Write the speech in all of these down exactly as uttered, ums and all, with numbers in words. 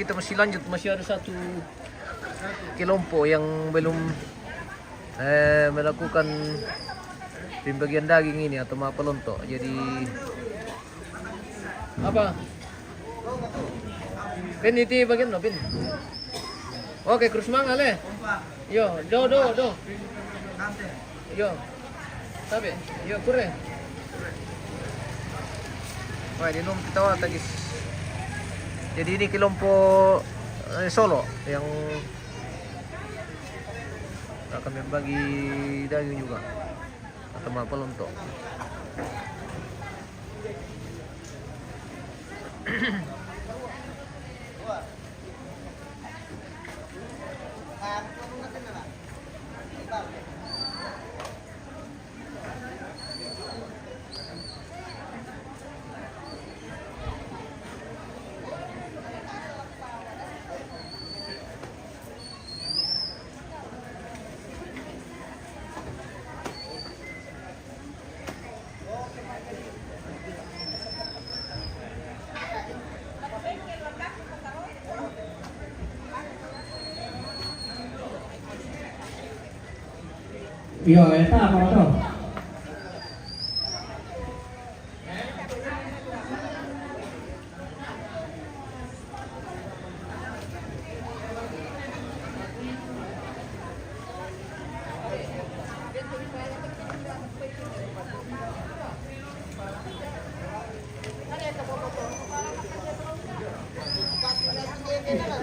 Kita masih lanjut, masih ada satu kelompok yang belum eh, melakukan pembagian daging ini atau mapalonto. Jadi apa? Pin, iti bagian no, Pin. Oke, terus mangale. Yo, do, do, do. Yo. Sabi, yo, kure. Wah, ini nom kita wata, guys. Jadi ini kelompok eh, Solo yang akan membagi daging juga atau mapalonto. Iyo, eta apa tuh?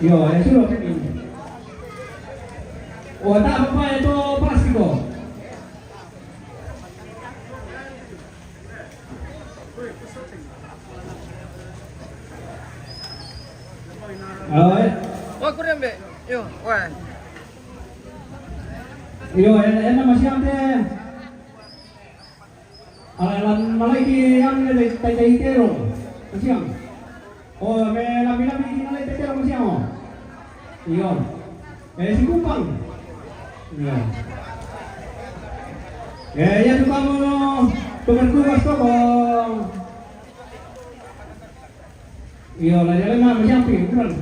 Yo, eso es lo que pienso. O ta apa itu plástico. Ay. Wah, kurang be. Yo, wah. Yo, el, el nama siapa? Ala, ala, malaiki ang nalay tay tay tero. Kasiang. O, me lambi-lambi ki nalay tay tero kasiang, o. Iyo. Eh, si Kupang. Iyo. Eh, iya tu kamu tugas-tugas ko, ko. Iyo, lagi-lagi na, kasiang pi, kurang.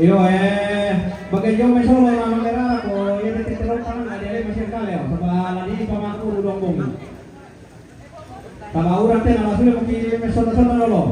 Iyo, eh, bagay yo may solo na mangerara ko, iyo, tititirong tangan na, di ay masyang kali, o, sa ba, lagi pa mga kuro dong bong. Tama, urang te na, masuli mo ki, may solo-solo na lolo.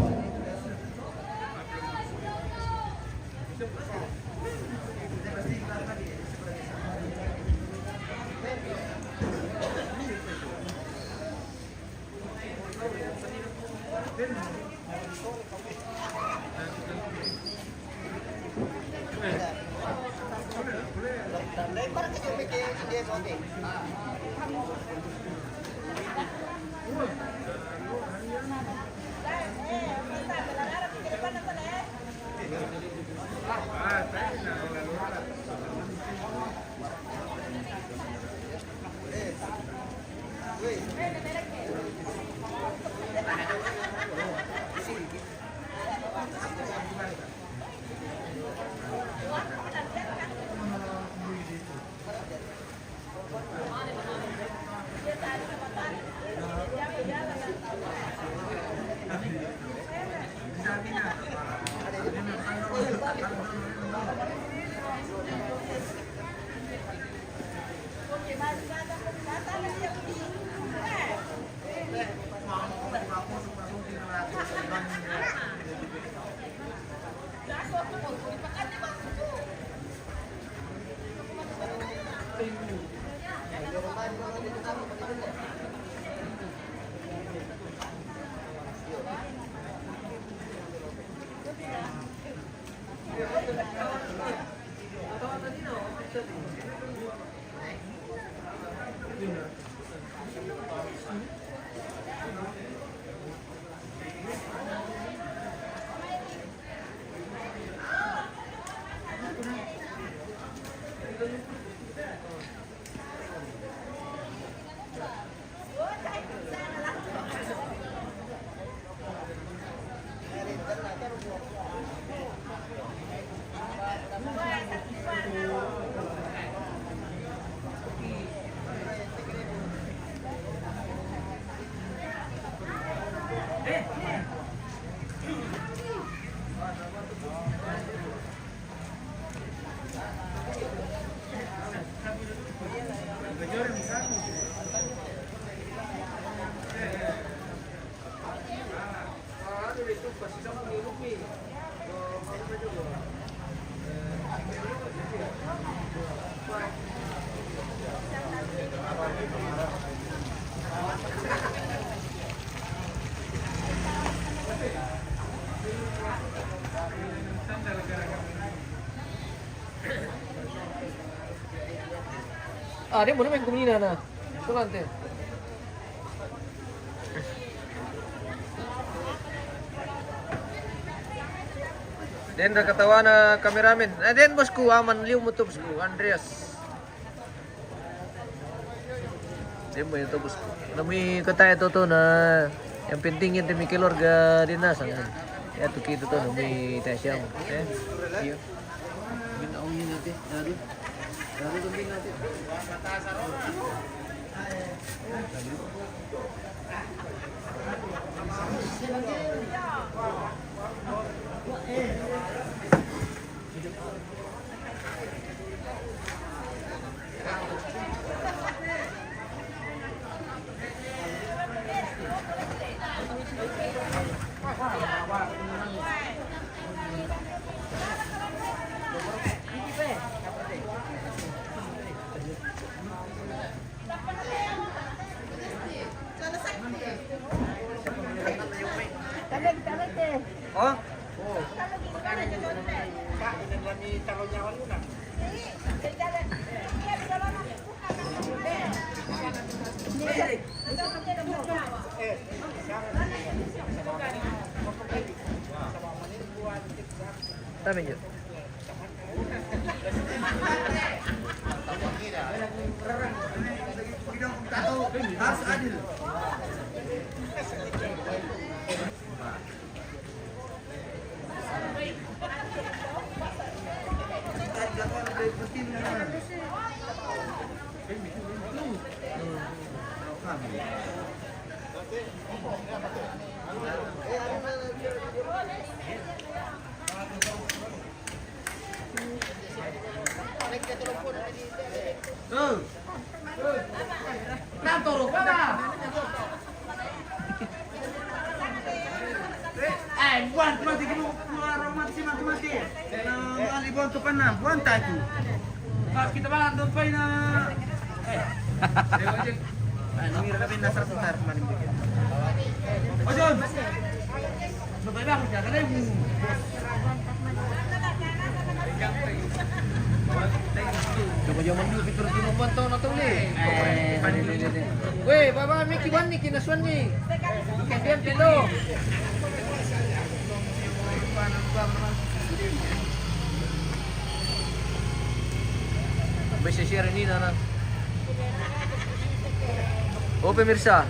Ah, dia mau main kumina na. Ito lang, te. Den, nakatawa na cameraman. Ah, den, boss ko, aman, liw mo to, boss ko, Andreas. Dia mo ito, boss. Namui kata ito to na yang penting yan demi keluarga din na sang. Ya, to kita to, namui tayo siya. Eh? Iyo. Binaong yun natin. Lalo. Lalo kung din natin. Oh? Tama yun. Harus adil. Eh, buwan, mati, mati, mati, mati. Na, mali, buwan, tu pa na, buwan, tatu. Pas kita bang, doon pa na. Eh. Ay, namira ka din, nasa putar, mali, mali. O, John! Sabay ba ako siya? Kalay mo. Coba jaman dulu, picture dulu, buwan, taon na to, eh. Eh, Weh, baba, Miki, buwan, Miki, nasuan, Miki. Kaya pito. Bisa share ini, Nana. Oh, pemirsa.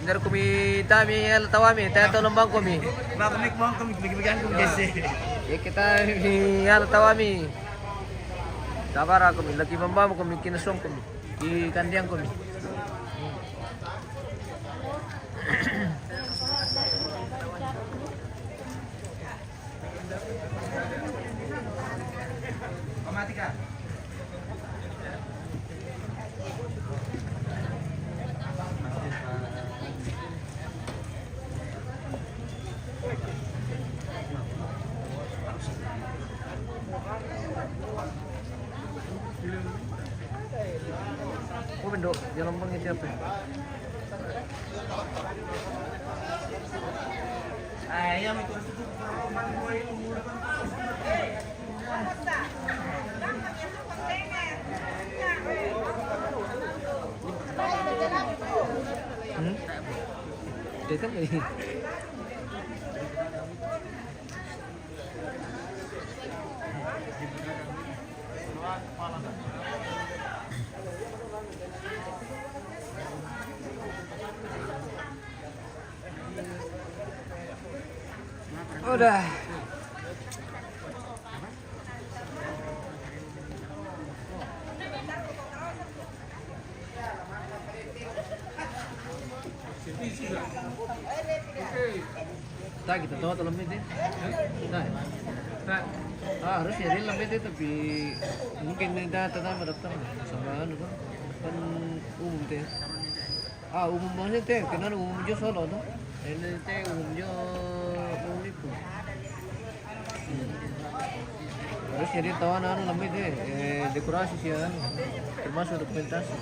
Benar kami, tami, ya, tawa mi, tayo to lambang kami. Baka may kumain kami, bigyan kami kasi. Ya, kita, ya, tawa mi. Sabar kami, lagi mambam kami, kinasong kami. Di kandiang kami. Oh, bendo, jalan bang itu apa? Hmm? Dia kan Udah. Tayo, kita tawa to lambit, eh. Tayo. Ah, harus ya, dia lambit, eh, tapi mungkin ini dah, dah, dah, dah, sama anu, kan? Kan umum, teh. Ah, umum aja, teh. Kena umum aja solo, tuh. Ini, teh, umum aja, umum itu. Harus jadi tawa na anu lambit, eh, eh, dekorasi sih, anu. Termasuk dokumentasi.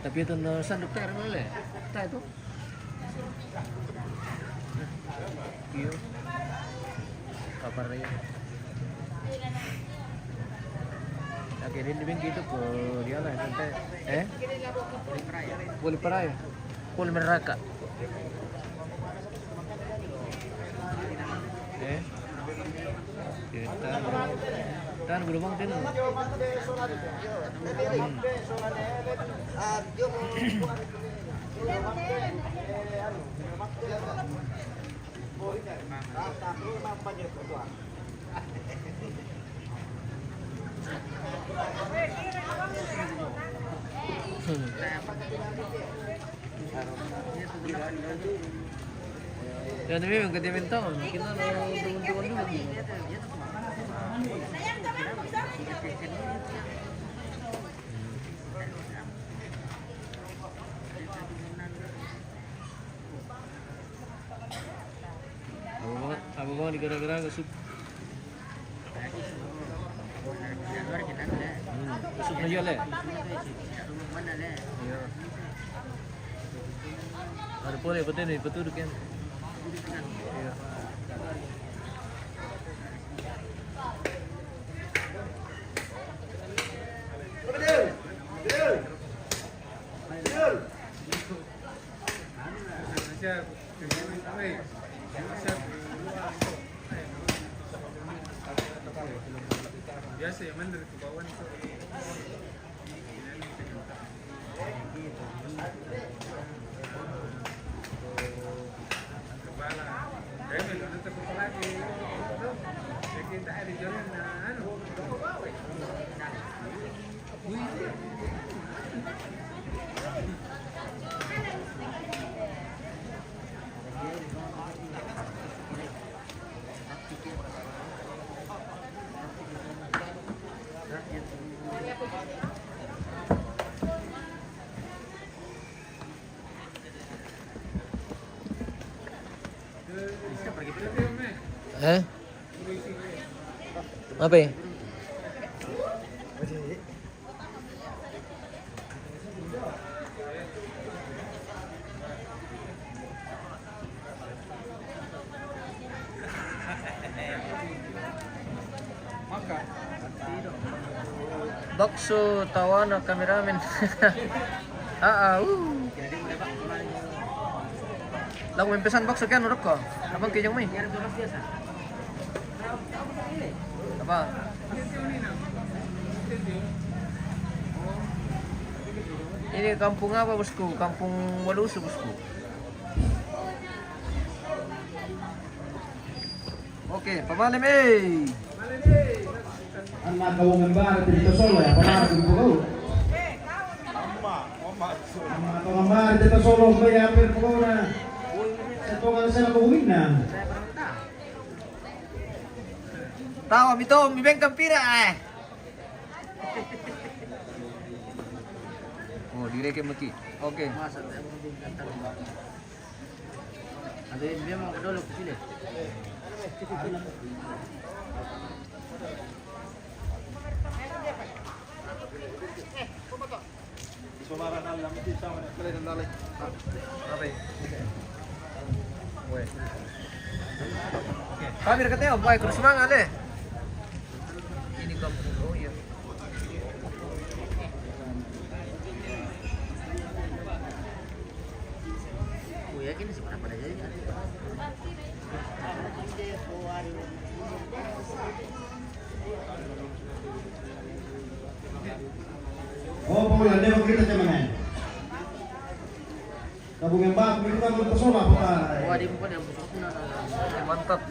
Tapi itu na sanduk, teh, mana, leh? Teh, itu. Iyo. Apa rin? Oke, ini bikin gitu ke dia lah, sampai, eh? Boleh parai. Boleh meraka. Eh? Kita, tan gulung tin. Hmm. Yan, may magkadimintaw. Kita na, tuwan-tuwan doon. Aba, aba, di gara-gara gusog. Hmm, gusog na yun, eh. Iya. Ano po, eh, pati na, ipatulog yan. Iya. Biasa yang mana dari kebawah ni. Kepala. Kaya may ganun sa kepala, eh. Nakita, eh, di ganun na, ano, kebawah, eh. Eh? Apa ya? Bakso, tawa na, cameraman. Ah, ah, uh. Lagu mempesan bakso kan, urok ko. Abang kejang mai. Apa? Ini kampung apa, bosku? Kampung Walusu, bosku. Oke, pamalem, eh. Anak kau ngembara di Tasolo ya, pamalem di Pukau. Anak kau ngembara di Tasolo, kau ya, hampir Pukau na. Setongan sana kau wina. Tawa, mito, mi bengkang pira, eh. Oh, direke maki. Oke. Ada yang dia mau dulu ke sini. Kami dekat ya, baik, terus semangat deh. Ini kampung, oh iya. Kuyakin sih pernah pada jadi kan? Oh, Paul, ande ko kita cuman. Kabungan ba, kita mau pesola apa? Wah, di bukan yang busuk na. Mantap.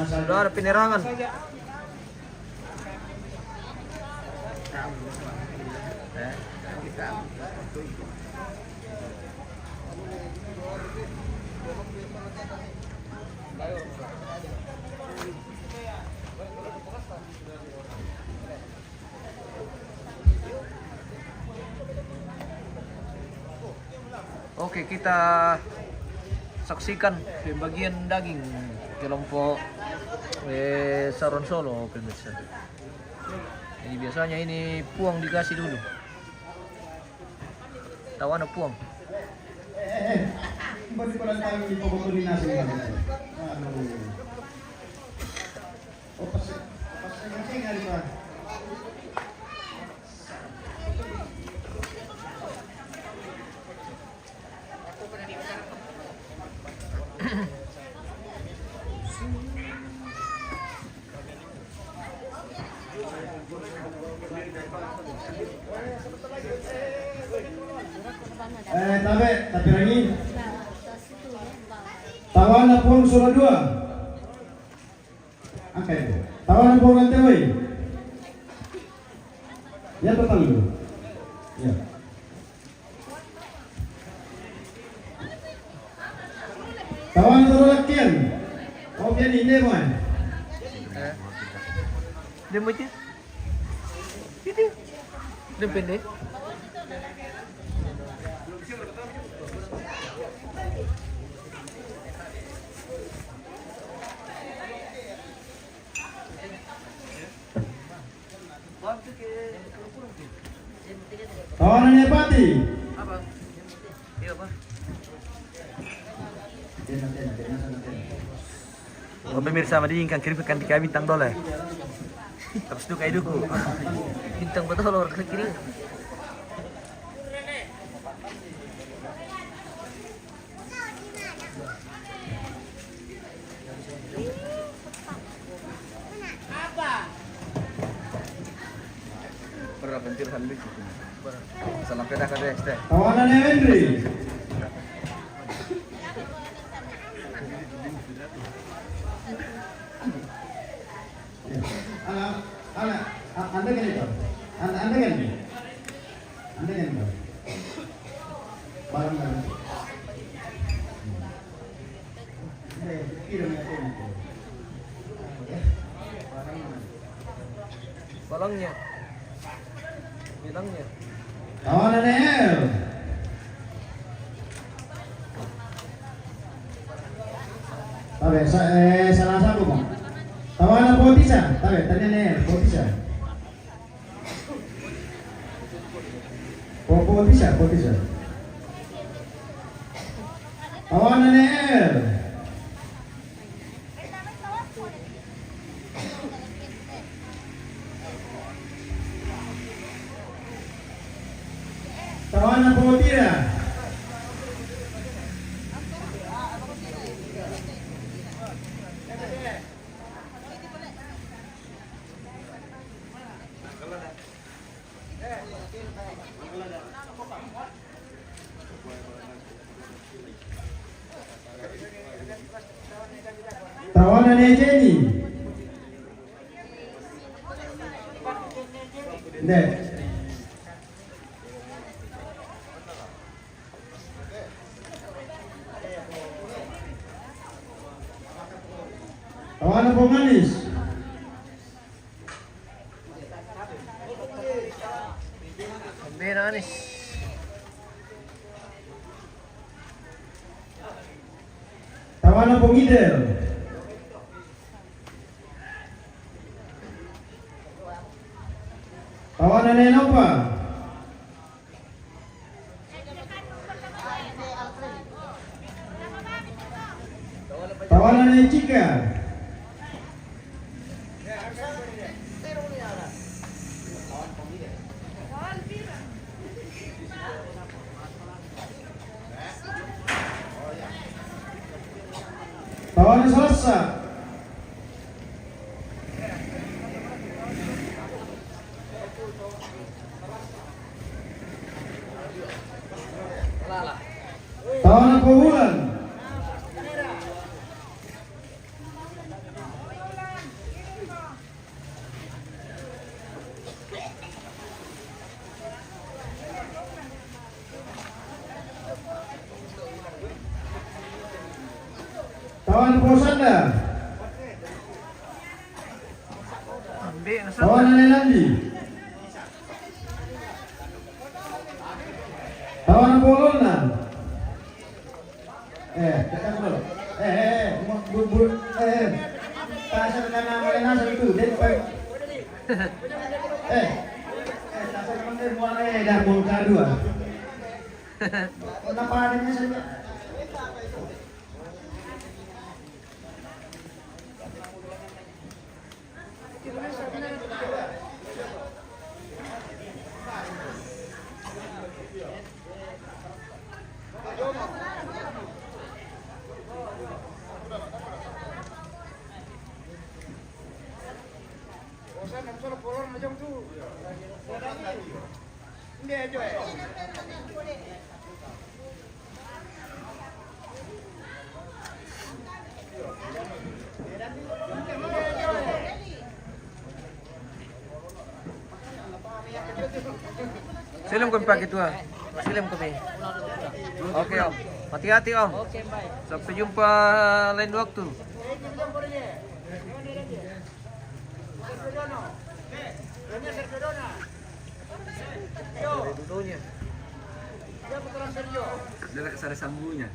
Sudah ada penerangan. Oke, kita saksikan pembagian daging kelompok, eh, Saron Solo, pemirsa. Ini biasanya ini puang dikasih dulu. Tawana puang. Aduh. Eh, tabe, tapi lagi. Tawana pung sura dua. Angkai. Tawana pung rantai wai. Ya, total dulu. Ya. Tawana tolo lakian. Kau pian ini, Boy. Eh. Dia mesti. Itu. Dia pendek. Tawana ne pati. Oh, pemirsa, madi ingkang kirim kan tiga bintang dole. Tapos tu kai duku. Bintang betul orang kirim. Pernah pentil halus gitu. Salam peda ka deh, teh. Tawana ne Henry. Ana, ana, a-, anda gini, Pak. Anda, anda gini. Anda gini, Pak. Barang, barang. Anda gini, Pak. Barang, barang. Bilangnya. Bilangnya. Tawana ne L. Tabe, sa-, eh, salah satu, Bang. Tawana potisa. Tabe, tanya ne L, potisa. Po-, potisa, potisa. Tawana ne L. Tawana potira. Tawana ne Jenny. Nde. Tawana po Manis. Ambil Anis. Tawana po Ngidel. Tawana ne Nova. Tawana ne Cika. Tawana Salasa. Tawana po Wulan. Tawana po Sanda. Tawana ne Nandi. Tawana po Lona. Eh, tekan dulu. Eh, eh, eh, bu-, bu-, eh, eh. Tasar ka na mole nasar itu, dek, pe-, eh. Eh, tasar ka mole, eh, dah bongkar dua. Kenapa adanya saja? Salam kami, Pak Ketua. Salam kami. Oke, Om. Hati-hati, Om. Sampai jumpa lain waktu. Dari dulunya. Dari sari sambunya.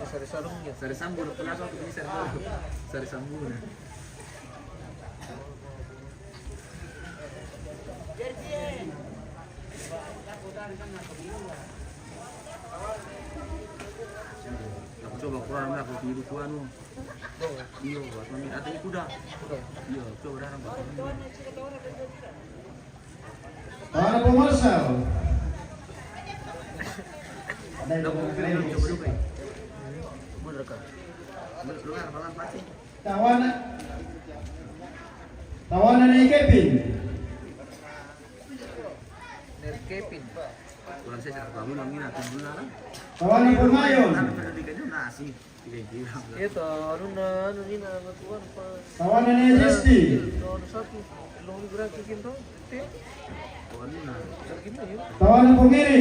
Sari sambunya. Sari sambu, kenapa aku ini sari sambu? Sari sambunya. Aku coba kurang lah, aku hidup tuan. Iya, Pak Suami. Atau itu dah. Iya, coba dah, Pak Suami. Para pemirsa. Ada yang mau keren, coba dulu, Pak. Bener, Kak. Lu, lu kan pelan pasti. Tawana. Tawana ni Kevin. Ni Kevin. Kurang saya cara kamu nang ini, aku dulu lah. Tawana Pemayon. Nang pendidikannya nasi. Iya, iya. Iya, toh, anu na, anu ni na, anu tuan, pa. Tawana ni Justin. Toh, anu sapi. Long ni gerak kikin toh. Teh. Oh, anu na. Gerak kikin toh, iya. Tawana Pengiri.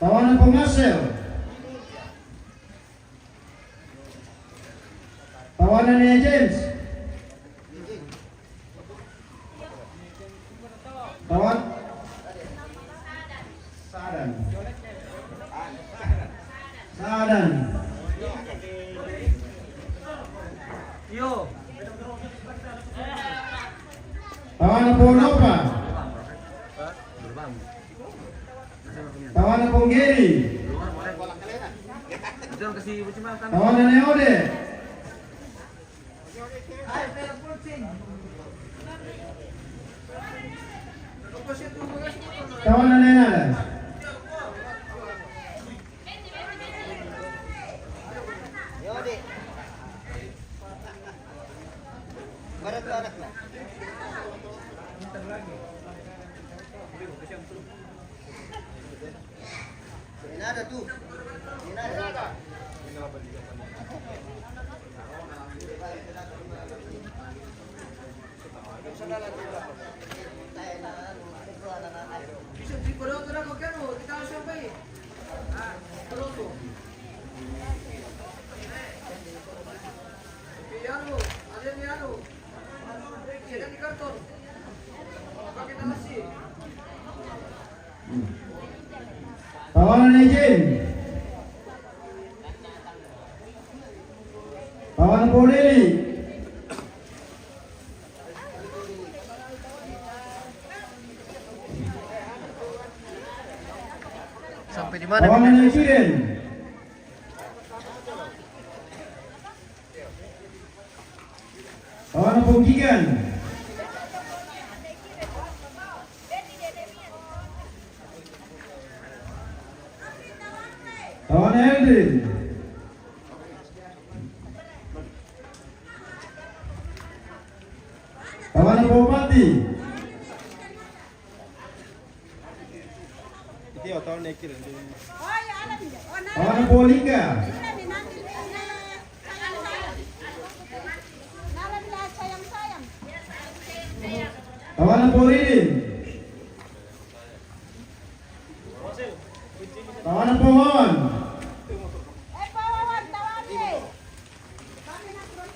Tawana Pengasel. Tawana ni James. Tawan. Sadan. Sadan. Yo. Tawana Ponopa. Tawana Ponggeri. Tawana Neode. Tawana Nenada. Mana tu anaknya? Ini ada tu. Ini ada. Bisa di perut orang kau kan, kita sampai. Ah, perut tu. Piano, ada piano. Tawana ni Jim. Tawana Polili. Sampai di mana? Tawana ni Kiren. Tawana Pungkigan. Tawana Eldrin. Tawana Bupati. Tawana Polika. Tawana Poridin. Tawana Powawan.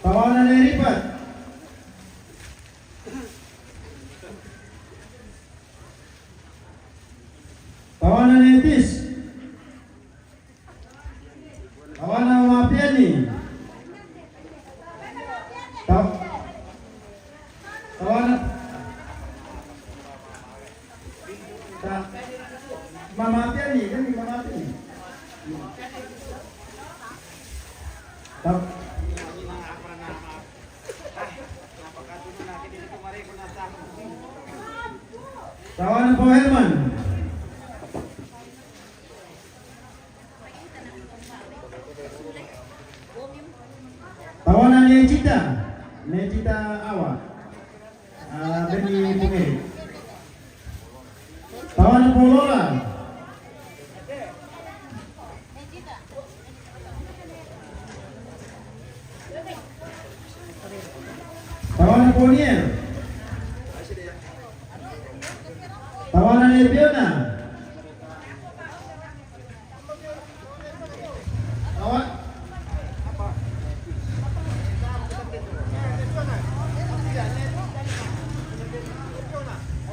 Tawana Neripat. Tawana Netis. Tawana Mapiani. Ta-, tawana. Ta-, Mama Piani, ini Mama Piani. Ta-, Tawana Pohelman. Tawana Necita. Necita Awa. Ah, Benny Punge. Tawana Polola. Tawana Poniel. Tawana Lebiona. Tawa-,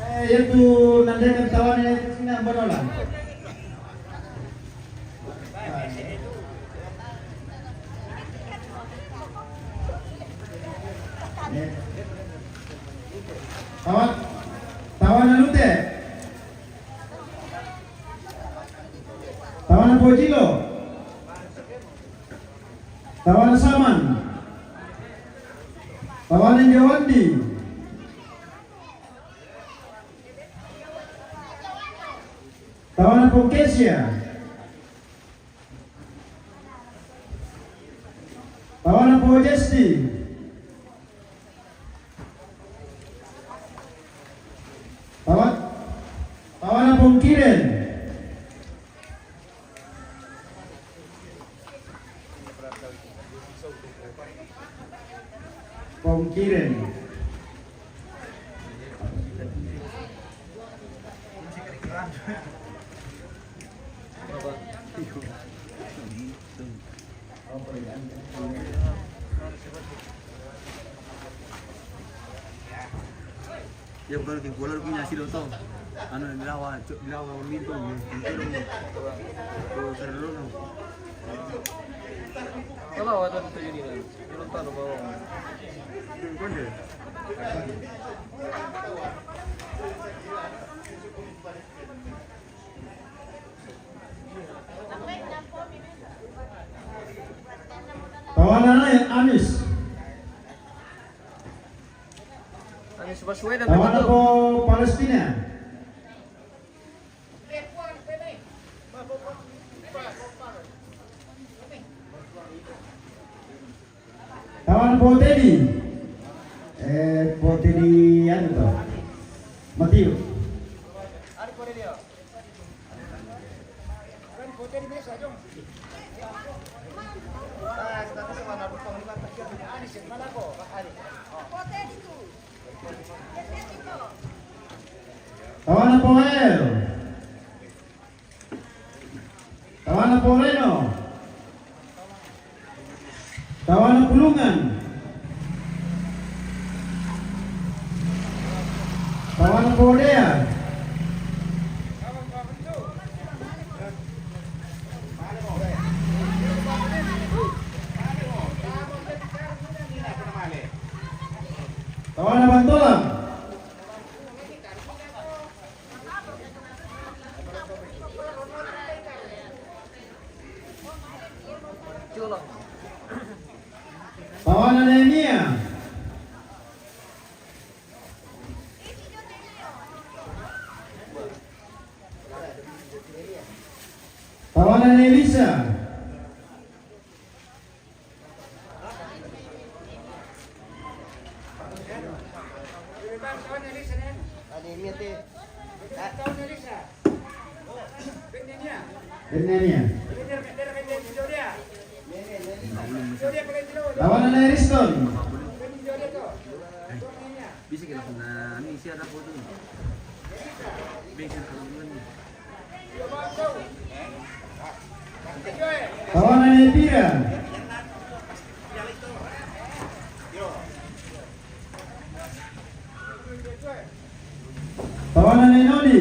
eh, yaitu nandekan tawana yaitu sina bonola. Tawa-, tawana Lute. Tawana Pojilo. Tawana Saman. Tawana Jawandi. Tawana Pongkesia. Tawana Pojesti. Tawa-, tawana Pongkiren. Pongkiren. Ya, bukan ke bola punya sih, lo tau. Anu, bilawa, bilawa mintu, ya. Tuh, seru, no. Kalau ada tuh ini, kan. Yo no talo bawang. Tawana Anis. Anis Baswedan. Tawana po Palestina. Tawana po Tedi. Eh, po Tedi anu to. Matiu. Tawana po El. Tawana po Reno. Tawana Pulungan. Tawana po Dea. Tawana Bantolang. Tawana Nehemia. Tawana Nelisa. Benenia. Tawana Neriston. Bisa kita pernah ini siapa foto. Bisa kalau duluan nih. Tawana Nepira. Tawana Nenoni.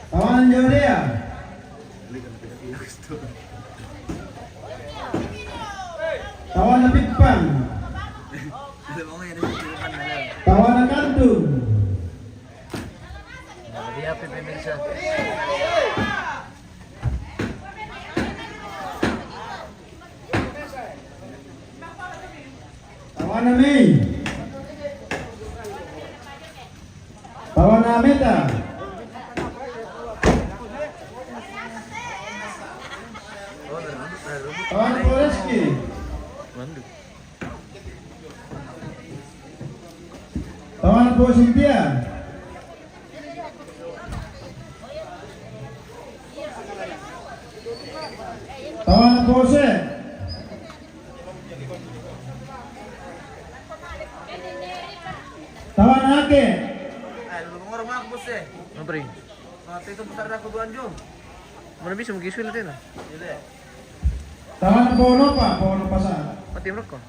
Tawana Jorea. Tawana Pippang. Tawana Kantun. Dia pemirsa. Mei. Tawana Meta. Tawana Poreski. Tawana Posintia. Tawana Pose. Tawana Ake. Ay, lu ngoro mak bos eh. Apa rin? Mati itu besar aku dua anjung. Mana bisa mungkin sulit ya? Tawana Ponopa, Ponopa sa. Mati mereka.